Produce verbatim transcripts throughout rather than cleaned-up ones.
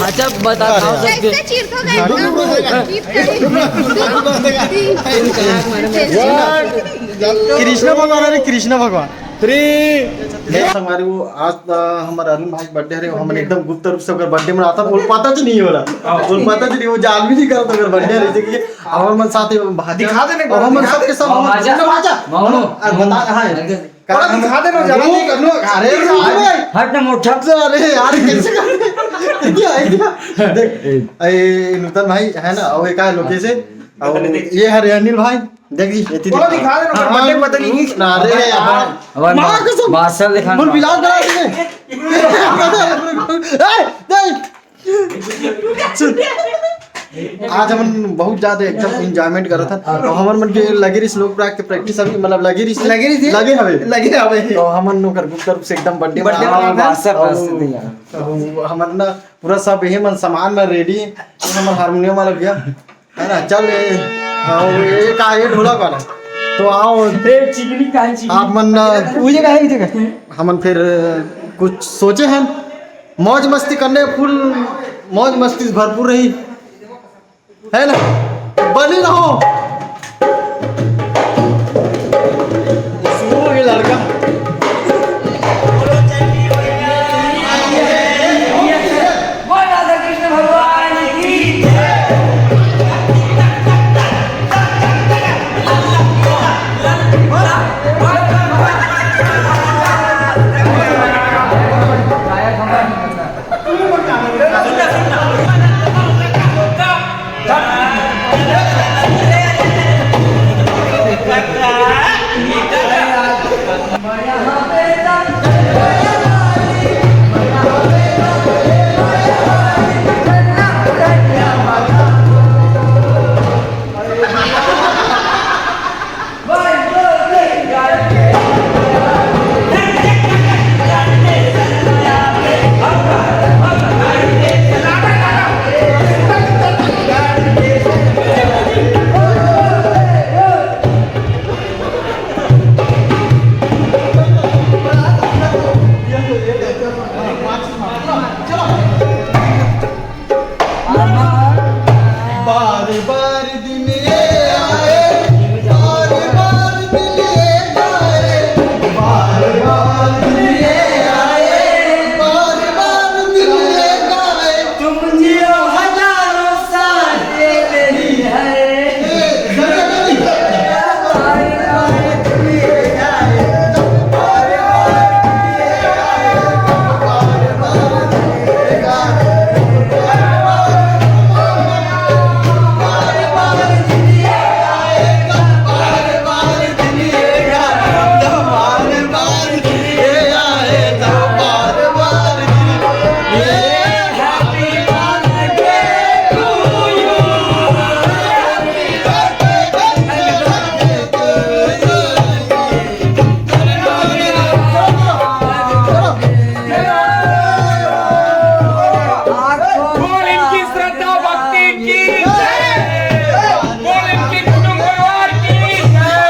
अच्छा, बता, खा सकते। कैसे चीरथो गा एकदम? कृष्णा भगवान, अरे कृष्णा भगवान। थ्री। संगवारी हो, आज, अ, हमर अरुण भाई के बर्थडे हरे, हमन एकदम गुप्त रूप से ओकर बर्थडे मनाथन, ओला पता च नहीं होला, ओला पता च नहीं, वो जान भी नहीं करत ओकर बर्थडे हरे, जैसे कि हमर मन साथ ही भाजा, दिखा देने अब हमन दिखा सबके दे। सब हमन भाजा। भाजा। मामू। आ, बता, हाँ। का थोड़ा हम दिखा दे ना, ज्यादा नहीं करना। अरे, अरे, हट ना, मोटा। अरे यार, कैसे कर, क्या idea? देख, ए, नूतन भाई है ना, और एक है लोकेश है, और ये हरे अनिल भाई, देख जी, ये थोड़ा दिखा दे ना, हाँ, बर्थडे हाँ, पता नहीं। ना, अरे यार, अब माँ कसम, बादशाह दिखा बोल, ना। बिलाल बना दे। ए, देख। सुन, आज हमन बहुत ज्यादा एकदम enjoyment करत हन। और हमर मन के लगे रहिस लोक प्रयाग के practice अभी, मतलब लगे रहिस, लगे रहिस, लगे हवे। लगे हवे। तो हमन ओकर गुप्त रूप से एकदम बर्थडे बर्थडे मनावत हन। बादशाह और पास से नहीं आया। तो हमर ना पूरा सब यही मन सामान में ready है। हमर हारमोनियम वाला भैया है ना, चल, ए, हाँ, वो ये का, ये ढोलक वाला। तो आओ, ए, चिकनी काहे चिकनी? आप मन ना, वो जगह है, ये जगह। हमन फिर, अ, कुछ सोचे हैं, मौज मस्ती करने, full मौज मस्ती से भरपूर रही, है ना? बने रहो। सुनो ये लड़का। बोल राधा कृष्ण भगवान की। बार बार दिन ये आए, बार बार दिन ये जाए, बार बार दिन ये आए, बार बार दिन ये जाए। तुम जियो हजारों साल, ये मेरी है। बोल इनकी श्रद्धा भक्ति की जय। बोल इनके कुटुंब परिवार की जय।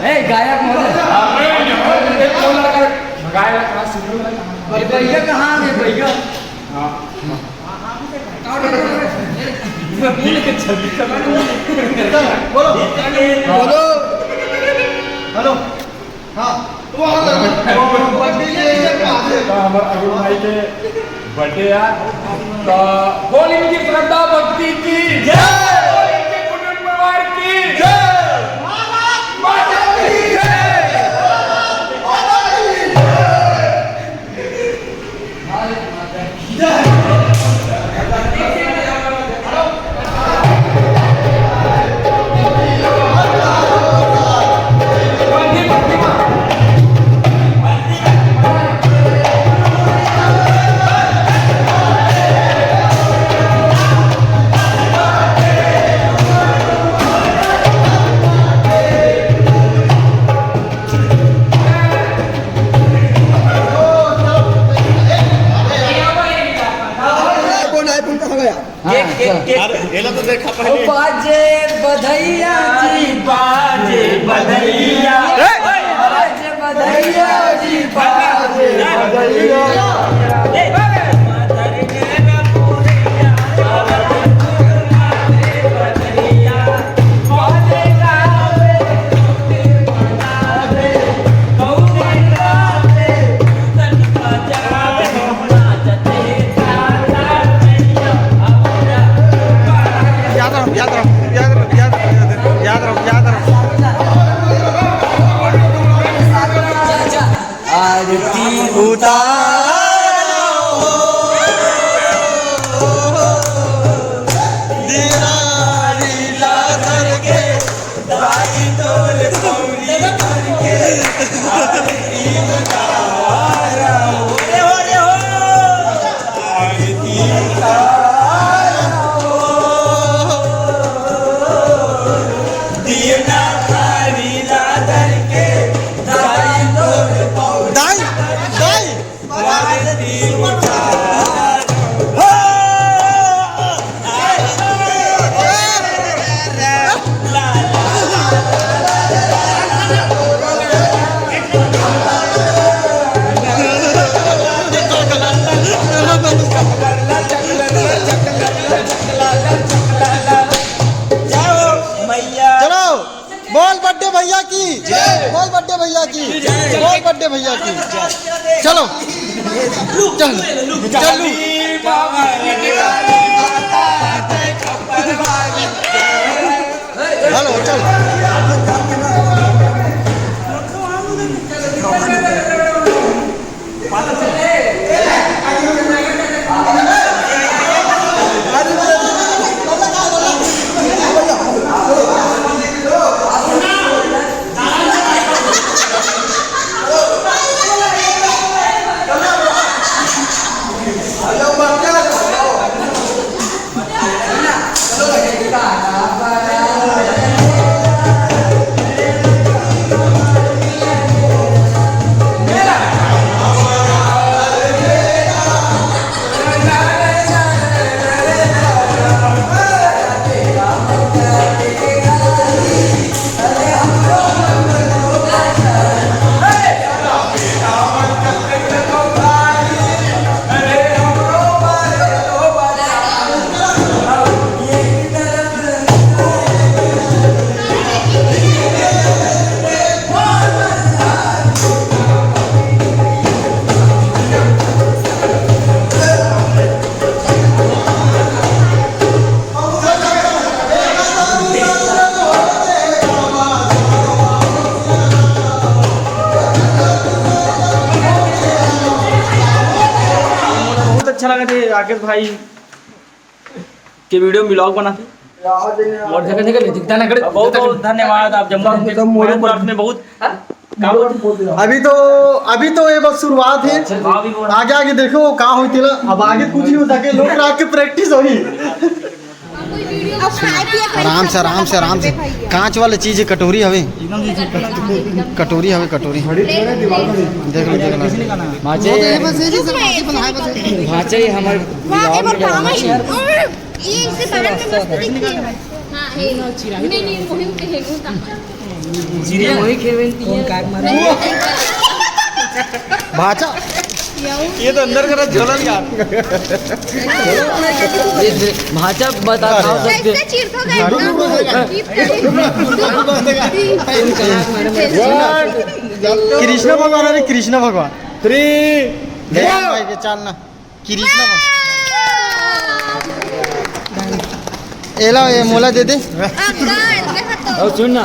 ए, गायक महोदय। गायक कहाँ सुन रहे हो? ये भैया कहाँ है, भैया? हाँ। बोलो। बोलो। हेलो। हाँ, तो वहाँ लगा। तो बर्थडे के लिए क्या है? तो हमारा अरुण भाई के बर्थडे यार। तो बोल इनकी श्रद्धा भक्ति की जय। बोल इनके कुटुंब परिवार की जय। भारत माता की जय। अरे, एला तो देखा पहले। बाजे बधैया जी, बाजे बधैया। ए! बाजे बधैया जी, बाजे बधैया। याद रहो, याद रहो, याद रहो, याद रहो, याद रहो, याद रहो। आरती उतारो, दिया लीला करके। दाई, दाई। चलो, बोल बर्थडे भैया की। बोल बर्थडे भैया की। बोल बर्थडे भैया की। चलो, चल, चल। हेलो, चल। बहुत अच्छा लगा थे राकेश भाई के वीडियो में व्लॉग बनाते। और जगह जगह ले दिखता ना करे। बहुत बहुत धन्यवाद आप जम्मू, मैनपुर आपने बहुत। अभी तो, अभी तो ये बस शुरुआत है। आगे आगे देखो का होई तेला। अब आगे कुछ नहीं हो सके, लोग रात के प्रैक्टिस होई। आराम से, आराम से, आराम से। कांच वाले चीज है, कटोरी हवे। कटोरी हवे, कटोरी। देख लो, देख लो। भांचे, भांचे हमारे। ये इसके बगल में मस्त दिखती है। हाँ, है। नहीं, नहीं, वही पे है, वो कहाँ? चिड़िया वही खेवेंती है। भांचा। ये तो अंदर का झोलन यार। भांचा बता था सकते। कैसे चीर तो गए? कृष्णा भगवान, अरे कृष्णा भगवान। थ्री। भाई के चालना। कृष्णा बा। एला, ए मोला दे दे। और सुन ना।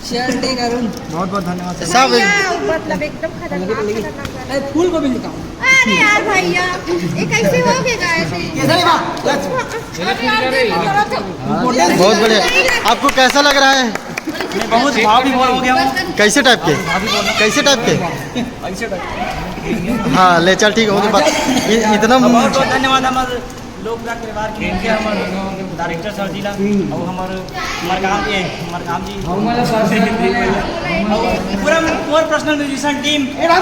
बहुत बहुत धन्यवाद सर। सब भैया, मतलब एकदम खतरनाक, खतरनाक। अरे फूल को भी निकाल। अरे यार भैया, ये कैसे हो गया ऐसे? कैसे रे बा? अरे यार, नहीं करो तो। बहुत बढ़िया। आपको कैसा लग रहा है? मैं बहुत भाव विभोर हो गया हूँ। कैसे टाइप के? कैसे टाइप के? ऐसे टाइप। हाँ, ले चल, ठीक हो गया। बात इ-, इतना बहुत बहुत धन्यवाद हमारे लोक नृत्य परिवार के, इनके हमारे डायरेक्टर सर जी ला और हमारे मरकाम, ये मरकाम जी और पूरा कोर प्रोफेशनल म्यूजिशियन टीम, साथ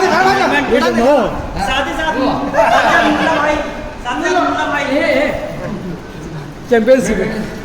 ही साथ भाई, चैंपियनशिप।